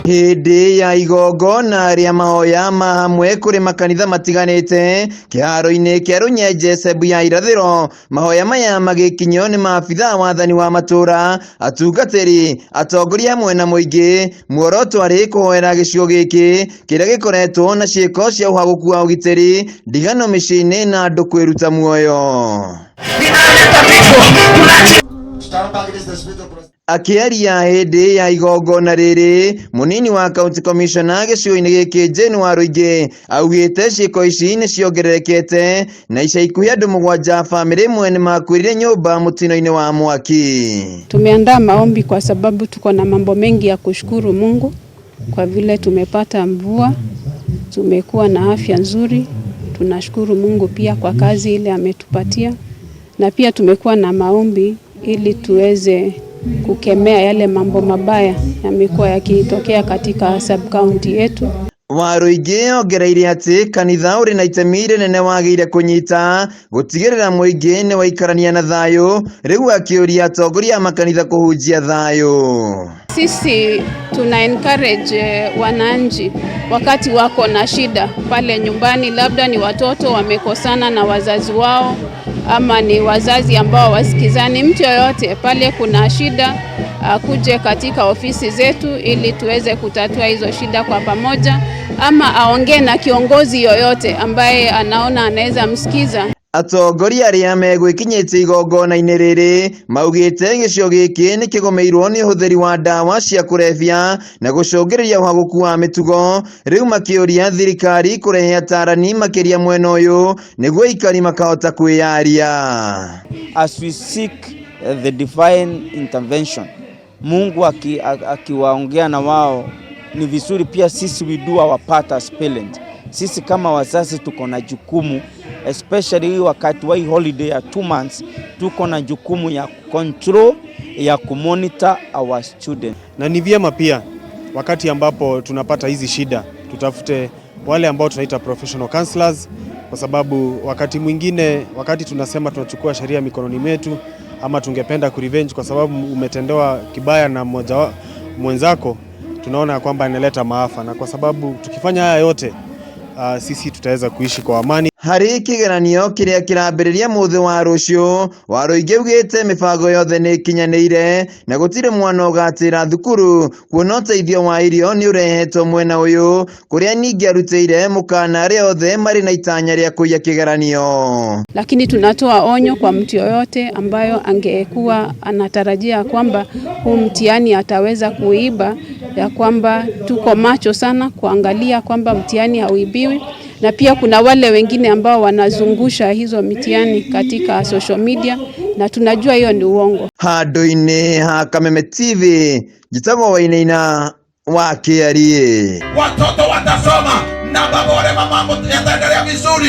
Hĩndĩ ya igongona rĩa mahoya ma hamwe kũrĩ makanitha matiganĩte kĩharo-inĩ kĩa Rũnyenje Cebu ya irathĩro, mahoya maya magĩkinyio nĩ maabithaa wathani wa matũra, atungatĩri, atongoria hamwe na mũingĩ. Muoroto arĩ kũhoera gĩcigo gĩkĩ kĩrĩa gĩkoretwo na ciĩko cia ũhagũku wa ũgitĩri, ndigano mĩciĩ-inĩ na andũ kwĩruta muoyo. Akĩaria hĩndĩ ya igongona rĩrĩ, mũnini wa county commissioner gĩcigo-inĩ gĩkĩ Jane Waruingĩ augĩte ciĩko ici nĩ ciongererekete na ica ikuhĩ andũ 7 a bamĩrĩ ĩmwe nĩ makuĩrire nyũmba mũtino-inĩ wa mwaki. Tumeandaa maombi kwa sababu tuko na mambo mengi ya kushukuru Mungu kwa vile tumepata mvua, tumekuwa na afya nzuri. Tunashukuru Mungu pia kwa kazi ile ametupatia, na pia tumekuwa na maombi ili tuweze kukemea yale mambo mabaya yamekuwa yakitokea katika sub county yetu. Waruingĩ ongereire atĩ kanitha ũrĩ na itemi rĩnene wagĩrĩire kũnyita gũtigĩrĩra mũingĩ nĩ waikarania na thayũ, rĩu akĩũria atongoria a makanitha kũhunjia thayũ. Sisi tuna encourage wananchi wakati wako na shida pale nyumbani, labda ni watoto wamekosana na wazazi wao ama ni wazazi ambao wasikizani, mtu yoyote pale kuna shida akuje katika ofisi zetu ili tuweze kutatua hizo shida kwa pamoja, ama aongee na kiongozi yoyote ambaye anaona anaweza msikiza. Atongoria arĩa megwĩkinyĩtie igongona-inĩ rĩrĩ maugĩte gĩcigo gĩkĩ nĩ kĩgũmĩirwo nĩ ũhũthĩri wa ndawa cia kũrebia na gũcũngĩrĩria ũhagũku wa mĩtugo, rĩu makĩũria thirikari kũrehe atarani makĩria mwena ũyũ nĩguo aikari makahota kwĩyaria. As we seek the divine intervention, Mungu akiwaongea na wao, ni vizuri pia sisi we do our part as parents. Sisi kama wazazi tuko na jukumu, especially hii wakati wa hii holiday ya 2 months, tuko na jukumu ya control, ya kumonitor our students. Na ni vyema pia wakati ambapo tunapata hizi shida tutafute wale ambao tunaita professional counselors, kwa sababu wakati mwingine, wakati tunasema tunachukua sheria mikononi mwetu ama tungependa kurevenge kwa sababu umetendewa kibaya na mmoja mwenzako, tunaona kwamba inaleta maafa, na kwa sababu tukifanya haya yote, sisi tutaweza kuishi kwa amani. Harĩ kĩgeranio kĩrĩa kĩrambĩrĩria mũthĩ wa rũciũ, Waruingĩ augĩte mĩbango yothe nĩ ĩkinyanĩire na gũtirĩ mwana ũgatĩra thukuru kuona ũteithio wa irio nĩ ũrehetwo mwena ũyũ, kũrĩa ningĩ arutĩire mũkana arĩa othe marĩ na itanya rĩa kũiya kĩgeranio. Lakini tunatoa onyo kwa mtu yoyote ambayo angekuwa anatarajia kwamba huu mtihani ataweza kuiba, ya kwamba tuko macho sana kuangalia kwamba mtihani hauibiwi, na pia kuna wale wengine ambao wanazungusha hizo mitihani katika social media na tunajua hiyo ni uongo. Handũ-inĩ ha Kameme TV, njĩtagwo Wainaina wa Kĩarie. Watoto watasoma na baba wale, mambo yataendelea vizuri.